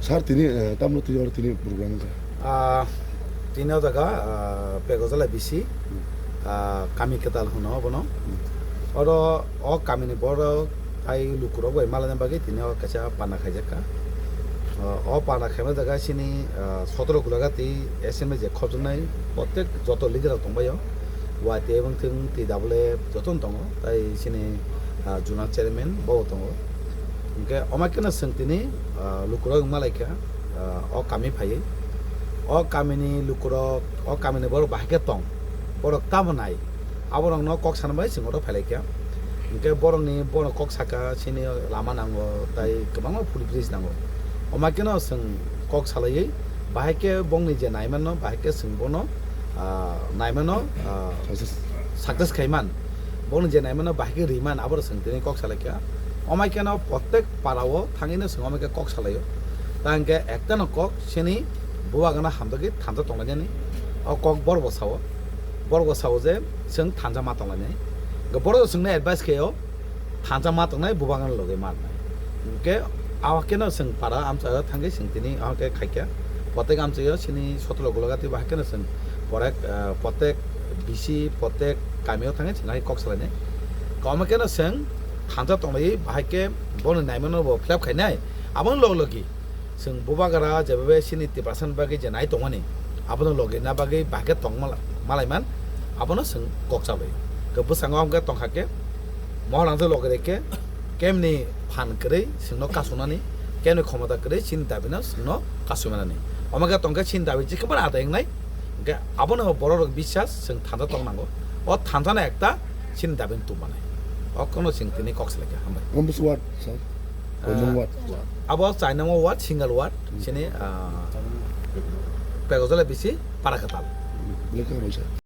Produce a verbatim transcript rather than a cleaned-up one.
Sir, tini, eh, tamno twi oro tini program wngkha? Ah, tini o jaga, ah, Pegojala bisi, ah, kami kwtal hwno obono. Oro o kamini borok tai lukurok bai malaina bagwi tini o kaisa panda khaijakha. Ah, o panda khaima jaga sini, ah, sotoro Gulagati assembly je khopjaknai, protek joto leader rok tongbaio. Y T F wngthung, T W F jotono tongo, tai sini, ah, zonal chairman bo tongo. Hwnkhe omo kheno chwng tini, ah, lukurok wngma laikha, ah, o kami phaiwi. O kamini lukurok, o kamini borok bahai khe tong, borok tamo nai, aborokno kok sana bai chwng oro phai laikha. Hwnkhe borokni, bono kok saka, chini lama nango, tai kwbangma footbridge nango. Omo kheno chwng kok salaiwi, bahai khe bongni je naimanno, bahai khe chwng bono, ah, naimanno, ah, success khaiman. Bongni je naimano bahai khe riman, aboro chwng tini kok salaikha. Omo kheno protek para o thangwino chwng omo khe kok salaio. Ta hwnkhe ektano kok sini bubagrano hamjagwi thansa tonglainani. O kok borok bo sao. Borok bo sao je chwng thansa ma tonglainai. Hwnkhe borok chwngno advice khaio, thansa ma tongnai bubagrano logi ma rwnai. Hwnkhe Awa keno chwng para amchaio thangwi chwng tini awa khe khaikha. Protek amchaio sini sotolo Gulagati bahai keno chwng porek, ah, protek bisi, protek kamio thangwi chwng hai kok salainai. Kwbangma keno chwng thansa tonglaiwi bahai khe bono naimano bo fill up khainai. Abono log logi chwng bubagra jebabe sini Tiprasani bagwi je nai tongmani, abono logi na bagwi bahai khe tong mala-, malaiman, abono chwng kok chalai. Khe bwskango hwnkhe tongkha khe mohor ang logi rikhe kemni phan kwrwi chwngno kasunani, kemni khomota kwrwi chini dabino chwngno kasui manani. Omo khe tongkhe chini dabi jikhe bar adai wngnai, hwnkhe abono borok rok biswas chwng thansa tong nango. O thansano ekta chini dabini tubmanai. O kono chwng tini kok salaikha, hambai. Ambus ward, sir? Ah, Koimung ward. Abo chainamo ward, single ward, chini, ah, Pegojala bisi para kwtal. Belai khe hambai, sir.